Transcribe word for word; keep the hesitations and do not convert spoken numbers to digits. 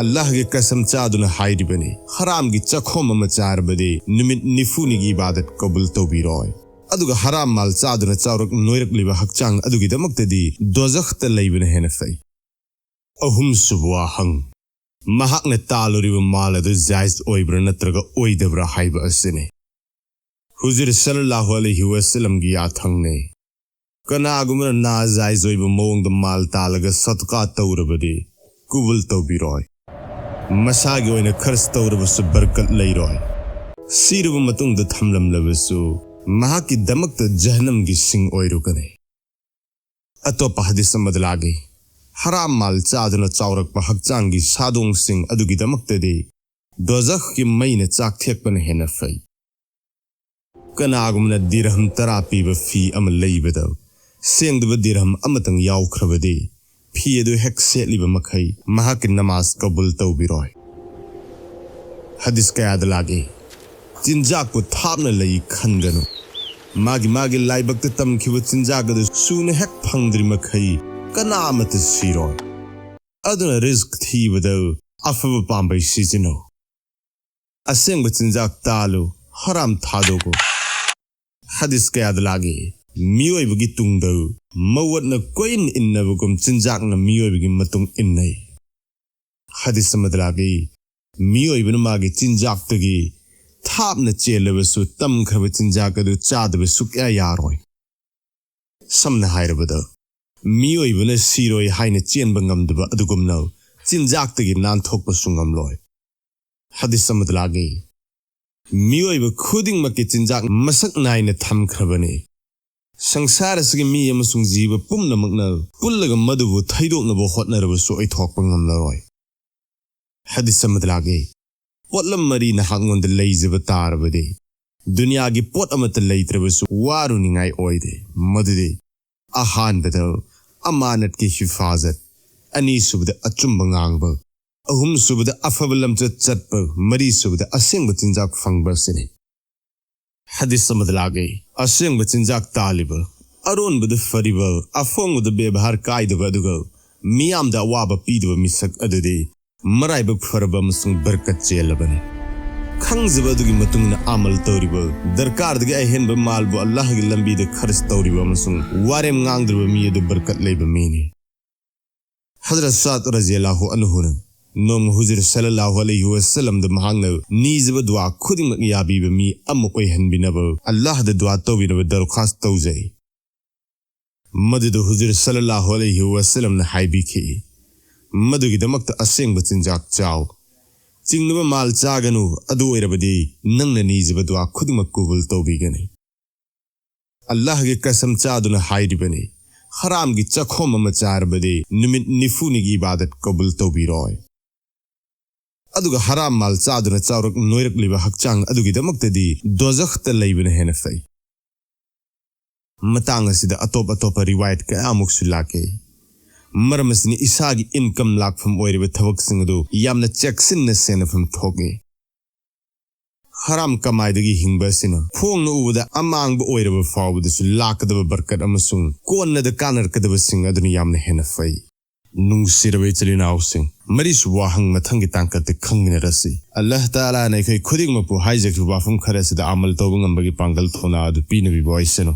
ꯑꯜꯂꯥꯍꯒꯤ ꯀꯁꯝ ꯆꯥꯗꯨꯅ ꯍꯥꯏꯔꯤꯕꯅꯤ, ꯍꯔꯥꯝꯒꯤ ꯆꯥꯛꯈꯣꯝ ꯑꯃ ꯆꯥꯔꯕꯗꯤ ꯅꯨꯃꯤꯠ ꯅꯤꯐꯨꯅꯤꯒꯤ ꯏꯕꯥꯗꯠ ꯀꯕꯨꯜ ꯇꯧꯕꯤꯔꯣꯏ꯫ ꯑꯗꯨꯒ ꯍꯔꯥꯝ ꯃꯥꯜ ꯆꯥꯗꯨꯅ ꯆꯥꯎꯔꯛ ꯅꯣꯏꯔꯛꯂꯤꯕ ꯍꯛꯆꯥꯡ ꯑꯗꯨꯒꯤꯗꯃꯛꯇꯗꯤ ꯗꯣꯖꯈꯇ ꯂꯩꯕꯅ ꯍꯦꯟꯅ ꯐꯩ꯫ ꯑꯍꯨꯝꯁꯨꯕ ꯋꯥꯍꯪ, ꯃꯍꯥꯛꯅ ꯇꯥꯜꯂꯨꯔꯤꯕ ꯃꯥꯜ ꯑꯗꯨ ꯖꯥꯏꯖ ꯑꯣꯏꯕ꯭ꯔꯥ ꯅꯠꯇ꯭ꯔꯒ ꯑꯣꯏꯗꯕ꯭ꯔꯥ ꯍꯥꯏꯕ ꯑꯁꯤꯅꯤ꯫ ꯍꯨꯖꯨꯔ ꯁꯜꯂꯜꯂꯥꯍꯨ ꯑꯂꯩꯍꯤ ꯋꯥꯁꯜꯂꯝꯒꯤ ꯌꯥꯊꯪꯅꯤ, ꯀꯅꯥꯒꯨꯝꯕꯅ ꯅꯥꯖꯥꯏꯖ ꯑꯣꯏꯕ ꯃꯑꯣꯡꯗ ꯃꯥꯜ ꯇꯥꯜꯂꯒ ꯁꯗꯀꯥ ꯇꯧꯔꯕꯗꯤ ꯀꯨꯕꯨꯜ ꯇꯧꯕꯤꯔꯣꯏ꯫ ꯃꯁꯥꯒꯤ ꯑꯣꯏꯅ ꯈꯔꯆ ꯇꯧꯔꯕꯁꯨ ꯕꯔꯀꯠ ꯂꯩꯔꯣꯏ꯫ ꯁꯤꯔꯕ ꯃꯇꯨꯡꯗ ꯊꯝꯂꯝꯂꯕꯁꯨ ꯃꯍꯥꯛꯀꯤꯗꯃꯛꯇ ꯖꯍꯟꯅꯝꯒꯤ ꯁꯤꯡ ꯑꯣꯏꯔꯨꯒꯅꯤ꯫ ꯑꯇꯣꯞꯄ ꯍꯗꯤꯁ ꯑꯃꯗ ꯂꯥꯛꯏ, ꯍꯔꯥꯝ ꯃꯥꯜ ꯆꯥꯗꯨꯅ ꯆꯥꯎꯔꯛꯄ ꯍꯛꯆꯥꯡꯒꯤ ꯁꯥꯗꯣꯡꯁꯤꯡ ꯑꯗꯨꯒꯤꯗꯃꯛꯇꯗꯤ ꯗꯣꯖꯈꯀꯤ ꯃꯩꯅ ꯆꯥꯛ ꯊꯦꯛꯄꯅ ꯍꯦꯟꯅ ꯐꯩ꯫ ꯀꯅꯥꯒꯨꯝꯕꯅ ꯗꯤꯔꯍꯝ ꯇꯔꯥ ꯄꯤꯕ ꯐꯤ ꯑꯃ ꯂꯩꯕꯗ ꯁꯦꯡꯗꯕ ꯗꯤꯔꯍꯝ ꯑꯃꯇꯪ ꯌꯥꯎꯈ꯭ꯔꯕꯗꯤ, ꯐꯤ ꯑꯗꯨ ꯍꯦꯛ ꯁꯦꯠꯂꯤꯕ ꯃꯈꯩ ꯃꯍꯥꯛꯀꯤ ꯅꯃꯥꯖ ꯀꯕꯨꯜ ꯇꯧꯕꯤꯔꯣꯏ꯫ ꯍꯗꯤꯁ ꯀꯌꯥꯗ ꯂꯥꯛꯏ, ꯆꯤꯟꯖꯥꯛꯄꯨ ꯊꯥꯞꯅ ꯂꯩ ꯈꯟꯒꯅꯨ꯫ ꯃꯥꯒꯤ ꯃꯥꯒꯤ ꯂꯥꯏꯕꯛꯇ ꯇꯝꯈꯤꯕ ꯆꯤꯟꯖꯥꯛ ꯑꯗꯨ ꯁꯨꯅ ꯍꯦꯛ ꯐꯪꯗ꯭ꯔꯤ ꯃꯈꯩ ꯀꯅꯥ ꯑꯃꯠꯇ ꯁꯤꯔꯣꯏ꯫ ꯑꯗꯨꯅ ꯔꯤꯖ꯭ꯛ ꯊꯤꯕꯗ ꯑꯐꯕ ꯄꯥꯝꯕꯩ ꯁꯤꯖꯤꯟꯅꯧ꯫ ꯑꯁꯦꯡꯕ ꯆꯤꯟꯖꯥꯛ ꯇꯥꯜꯂꯨ, ꯍꯔꯥꯝ ꯊꯥꯗꯣꯛꯎ꯫ ꯍꯗꯤꯁ ꯀꯌꯥꯗ ꯂꯥꯛꯏ, ꯃꯤꯑꯣꯏꯕꯒꯤ ꯇꯨꯡꯗ ꯃꯧꯋꯠꯅ ꯀꯣꯏꯏꯟ ꯏꯟꯅꯕꯒꯨꯝ ꯆꯤꯟꯖꯥꯛꯅ ꯃꯤꯑꯣꯏꯕꯒꯤ ꯃꯇꯨꯡ ꯏꯟꯅꯩ꯫ ꯍꯗꯤꯁ ꯑꯃꯗ ꯂꯥꯛꯏ, ꯃꯤꯑꯣꯏꯕꯅ ꯃꯥꯒꯤ ꯆꯤꯟꯖꯥꯛꯇꯒꯤ ꯊꯥꯞꯅ ꯆꯦꯜꯂꯕꯁꯨ ꯇꯝꯈ꯭ꯔꯕ ꯆꯤꯟꯖꯥꯛ ꯑꯗꯨ ꯆꯥꯗꯕ ꯁꯨꯛꯌꯥ ꯌꯥꯔꯣꯏ꯫ ꯁꯝꯅ ꯍꯥꯏꯔꯕꯗ, ꯃꯤꯑꯣꯏꯕꯅ ꯁꯤꯔꯣꯏ ꯍꯥꯏꯅ ꯆꯦꯟꯕ ꯉꯝꯗꯕ ꯑꯗꯨꯒꯨꯝꯅ ꯆꯤꯟꯖꯥꯛꯇꯒꯤ ꯅꯥꯟꯊꯣꯛꯄꯁꯨ ꯉꯝꯂꯣꯏ꯫ ꯍꯗꯤꯁ ꯑꯃꯗ ꯂꯥꯛꯏ, ꯃꯤꯑꯣꯏꯕ ꯈꯨꯗꯤꯡꯃꯛꯀꯤ ꯆꯤꯟꯖꯥꯛ ꯃꯁꯛ ꯅꯥꯏꯅ ꯊꯝꯈ꯭ꯔꯕꯅꯤ꯫ ꯁꯪꯁꯥꯔ ꯑꯁꯤꯒꯤ ꯃꯤ ꯑꯃꯁꯨꯡ ꯖꯤꯕ ꯄꯨꯝꯅꯃꯛꯅ ꯄꯨꯜꯂꯒ ꯃꯗꯨꯕꯨ ꯊꯩꯗꯣꯛꯅꯕ ꯍꯣꯠꯅꯔꯕꯁꯨ ꯑꯣꯏꯊꯣꯛꯄ ꯉꯝꯂꯔꯣꯏ꯫ ꯍꯗꯤꯁ ꯑꯃꯗ ꯂꯥꯛꯏ, ꯄꯣꯠꯂꯝ ꯃꯔꯤ ꯅꯍꯥꯛꯉꯣꯟꯗ ꯂꯩꯖꯕ ꯇꯥꯔꯕꯗꯤ, ꯗꯨꯅꯤꯌꯥꯒꯤ ꯄꯣꯠ ꯑꯃꯠꯇ ꯂꯩꯇ꯭ꯔꯕꯁꯨ ꯋꯥꯔꯨꯅꯤꯡꯉꯥꯏ ꯑꯣꯏꯗꯦ꯫ ꯃꯗꯨꯗꯤ, ꯑꯍꯥꯟꯕꯗ ꯑꯃꯥꯅꯠꯀꯤ ꯍꯤꯐꯥꯖꯠ, ꯑꯅꯤꯁꯨꯕꯗ ꯑꯆꯨꯝꯕ ꯉꯥꯡꯕ, ꯑꯍꯨꯝꯁꯨꯕꯗ ꯑꯐꯕ ꯂꯝꯆꯠ ꯆꯠꯄ, ꯃꯔꯤꯁꯨꯕꯗ ꯑꯁꯦꯡꯕ ꯆꯤꯟꯖꯥꯛ ꯐꯪꯕ ꯑꯁꯤꯅꯤ꯫ ꯍꯗꯤꯁ ꯑꯃꯗ ꯂꯥꯛꯏ, ꯑꯁꯦꯡꯕ ꯆꯤꯟꯖꯥꯛ ꯇꯥꯜꯂꯤꯕ, ꯑꯔꯣꯟꯕꯗ ꯐꯔꯤꯕ, ꯑꯐꯣꯡꯕꯗ ꯕꯦꯕꯍꯥꯔ ꯀꯥꯏꯗꯕ ꯑꯗꯨꯒ ꯃꯤꯌꯥꯝꯗ ꯑꯋꯥꯕ ꯄꯤꯗꯕ ꯃꯤꯁꯛ ꯑꯗꯨꯗꯤ ꯃꯔꯥꯏꯕꯛ ꯐꯔꯕ ꯑꯃꯁꯨꯡ ꯕꯔꯀꯠ ꯆꯦꯜꯂꯕꯅꯤ꯫ ꯈꯪꯖꯕ ꯑꯗꯨꯒꯤ ꯃꯇꯨꯡ ꯏꯟꯅ ꯑꯃꯜ ꯇꯧꯔꯤꯕ, ꯗꯔꯀꯥꯔꯗꯒꯤ ꯑꯍꯦꯟꯕ ꯃꯥꯜꯕꯨ ꯑꯜꯂꯥꯍꯒꯤ ꯂꯝꯕꯤꯗ ꯈꯔꯆ ꯇꯧꯔꯤꯕ ꯑꯃꯁꯨꯡ ꯋꯥꯔꯦꯝ ꯉꯥꯡꯗ꯭ꯔꯕ ꯃꯤ ꯑꯗꯨ ꯕꯔꯀꯠ ꯂꯩꯕ ꯃꯤꯅꯤ꯫ ꯍꯖꯔꯠ ꯁꯥꯗ ꯔꯖꯤꯌꯜꯂꯥꯍꯨ ꯑꯟꯍꯨꯅ ꯅꯣꯡꯃ ꯍꯨꯖꯨꯔ ꯁꯜꯂꯜꯂꯥꯍꯨ ꯑꯂꯩꯍꯤ ꯋꯥꯁꯜꯂꯝꯗ ꯃꯍꯥꯛꯅ ꯅꯤꯖꯕ ꯗꯨꯋꯥ ꯈꯨꯗꯤꯡꯃꯛ ꯌꯥꯕꯤꯕ ꯃꯤ ꯑꯃ ꯑꯣꯏꯍꯟꯕꯤꯅꯕ ꯑꯜꯂꯥꯍꯗ ꯗꯨꯋꯥ ꯇꯧꯕꯤꯅꯕ ꯗꯔꯈꯥꯁ ꯇꯧꯖꯩ꯫ ꯃꯗꯨꯗ ꯍꯨꯖꯨꯔ ꯁꯜꯂꯜꯂꯥꯍꯨ ꯑꯂꯩꯍꯤ ꯋꯥꯁꯜꯂꯝꯅ ꯍꯥꯏꯕꯤꯈꯤ, "ꯃꯗꯨꯒꯤꯗꯃꯛꯇ ꯑꯁꯦꯡꯕ ꯆꯤꯟꯖꯥꯛ ꯆꯥꯎ, ꯆꯤꯡꯅꯕ ꯃꯥꯜ ꯆꯥꯒꯅꯨ, ꯑꯗꯨ ꯑꯣꯏꯔꯕꯗꯤ ꯅꯪꯅ ꯅꯤꯖꯕ ꯗꯨꯋꯥ ꯈꯨꯗꯤꯡꯃꯛ ꯀꯨꯕꯨꯜ ꯇꯧꯕꯤꯒꯅꯤ"꯫ ꯑꯜꯂꯥꯍꯒꯤ ꯀꯁꯝ ꯆꯥꯗꯨꯅ ꯍꯥꯏꯔꯤꯕꯅꯤ, ꯍꯔꯥꯝꯒꯤ ꯆꯥꯛꯈꯣꯝ ꯑꯃ ꯆꯥꯔꯕꯗꯤ ꯅꯨꯃꯤꯠ ꯅꯤꯐꯨꯅꯤꯒꯤ ꯏꯕꯥꯗꯠ ꯀꯕꯨꯜ ꯇꯧꯕꯤꯔꯣꯏ꯫ ꯑꯗꯨꯒ ꯍꯔꯥꯝ ꯃꯥꯜ ꯆꯥꯗꯨꯅ ꯆꯥꯎꯔꯛ ꯅꯣꯏꯔꯛꯂꯤꯕ ꯍꯛꯆꯥꯡ ꯑꯗꯨꯒꯤꯗꯃꯛꯇꯗꯤ ꯗꯣꯖꯈꯇ ꯂꯩꯕꯅ ꯍꯦꯟꯅ ꯐꯩ꯫ ꯃꯇꯥꯡ ꯑꯁꯤꯗ ꯑꯇꯣꯞ ꯑꯇꯣꯞꯄ ꯔꯤꯋꯥꯌꯠ ꯀꯌꯥꯃꯨꯛꯁꯨ ꯂꯥꯛꯀꯦ꯫ ꯃꯔꯝ ꯑꯁꯤꯅ ꯏꯁꯥꯒꯤ ꯏꯟꯀꯝ ꯂꯥꯛꯐꯝ ꯑꯣꯏꯔꯤꯕ ꯊꯕꯛꯁꯤꯡ ꯑꯗꯨ ꯌꯥꯝꯅ ꯆꯦꯛꯁꯤꯟꯅ ꯁꯦꯟꯅꯐꯝ ꯊꯣꯛꯏ꯫ ꯍꯔꯥꯝ ꯀꯃꯥꯏꯗꯒꯤ ꯍꯤꯡꯕ ꯑꯁꯤꯅ ꯐꯣꯡꯅ ꯎꯕꯗ ꯑꯃꯥꯡꯕ ꯑꯣꯏꯔꯕ ꯐꯥꯎꯕꯗꯁꯨ ꯂꯥꯛꯀꯗꯕ ꯕꯔꯀꯠ ꯑꯃꯁꯨꯡ ꯀꯣꯟꯅꯗ ꯀꯥꯟꯅꯔꯛꯀꯗꯕꯁꯤꯡ ꯑꯗꯨꯅ ꯌꯥꯝꯅ ꯍꯦꯟꯅ ꯐꯩ꯫ ꯅꯨꯡꯁꯤꯔꯕ ꯏꯆꯤꯜ ꯏꯅꯥꯎꯁꯤꯡ, ꯃꯔꯤꯁꯨꯕ ꯋꯥꯍꯪ ꯃꯊꯪꯒꯤ ꯇꯥꯡꯀꯛꯇ ꯈꯪꯃꯤꯟꯅꯔꯁꯤ꯫ ꯑꯜꯂꯥꯍ ꯇꯥꯂꯥꯅ ꯑꯩꯈꯣꯏ ꯈꯨꯗꯤꯡꯃꯛꯄꯨ ꯍꯥꯏꯖꯈꯤꯕ ꯋꯥꯐꯝ ꯈꯔ ꯑꯁꯤꯗ ꯑꯃꯜ ꯇꯧꯕ ꯉꯝꯕꯒꯤ ꯄꯥꯡꯒꯜ ꯊꯧꯅꯥ ꯑꯗꯨ ꯄꯤꯅꯕꯤꯕ ꯑꯣꯏꯁꯅꯨ꯫